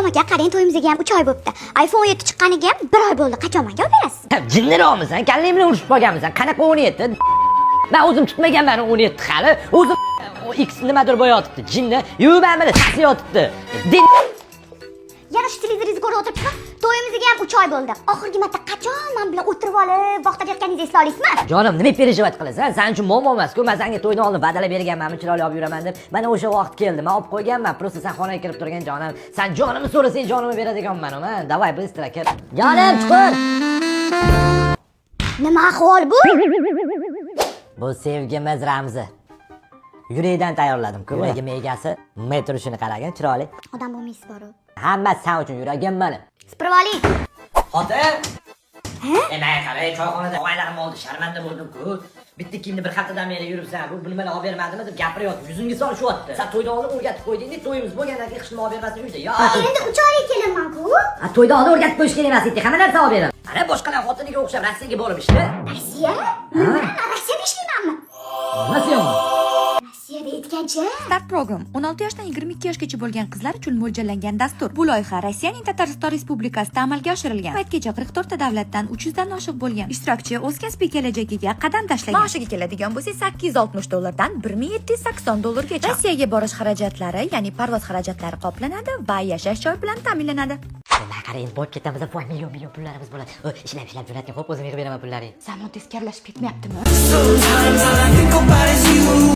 Islom aka, qarang, to'yimizga ham 3 oy bo'libdi. iPhone 7 chiqqaniga ham 1 oy bo'ldi. Qachon menga olib berasiz? Jinniroqmisan? Kallang bilan urushib qolganmisan? Qanaqa 17? Man o'zim tutmaganman 17 hali. O'zim X nimadir bo'yotibdi. Jinni yuvman bilan yotibdi. Din. Yana shu televizoringizni ko'rib o'tiribsizmi? To'yimizga ham 3 oy bo'ldi. Oxirgi marta qachon men bilan o'tirib olib, vaqt ajratganingizni esla olasizmi? Jonim, nima переживать qilasan? San uchun muammo emas-ku. Men senga to'ydan oldin va'dalar berganman, chiroyli olib yuraman deb. Mana o'sha vaqt keldi. Men olib qo'yganman. Просто sen xonaga kirib turgan, jonim. Sen jonimni so'rasang, jonimni beradiganman man. Давай, быстро kir. Jonim, chuqur. Nima ahvol bu? Bu sevgimiz ramzi. Yurakdan tayyorladim-ku. Yuragim egasi. Metr shuni qaragin, chiroyli. Odam bo'lmaysiz boru. Hammasi sen uchun, yuragim mani. Supurib oling. Xotin! E, menga qarang, choyxonada og'aylarim oldi, sharmanda bo'ldim-ku. Bitta kiyimni bir haftadan beri yuribsan, bu nimalar olib bermadimi deb gapiryapti. Yuzimga solishyapti. Sen to'ydan oldin o'rgatib qo'yding, to'yimiz bo'lgandan keyin hech nima olib bermasdan uyda. Yo. Endi 3 oylik kelinman-ku. Ha, to'ydan oldin o'rgatib qo'yish kerak emas edi. Hamma narsa olib beraman. Ana boshqalar xotiniga o'xshab Rossiyaga borib ishla. Rossiya? Nima? Rossiyada ishlaymanmi? Nimasi yomon? Rossiyada aytgancha. Start Program 16 yoshdan 22 yoshgacha bo'lgan qizlar uchun mo'ljallangan dastur. Bu loyiha Rossiyaning Tatariston Respublikasida amalga oshirilgan. Paytgacha 44 ta davlatdan 300 dan oshiq bo'lgan ishtirokchi o'z kasbiy kelajagiga qadam tashlagan. Maoshiga keladigan bo'lsak, 860 dollardan 1780 dollargacha. Rossiyaga borish xarajatlari, ya'ni parvoz xarajatlari qoplanadi va yashash joyi bilan ta'minlanadi. Menga qara, endi boyib ketamiz, voy, million million pullarimiz bo'ladi. O, ishlab ishlab jo'natgin, xo'p, o'zim yig'ib beraman pullaringni. Zamon teskarlashib ketmayaptimi? Sometimes all I think about is you.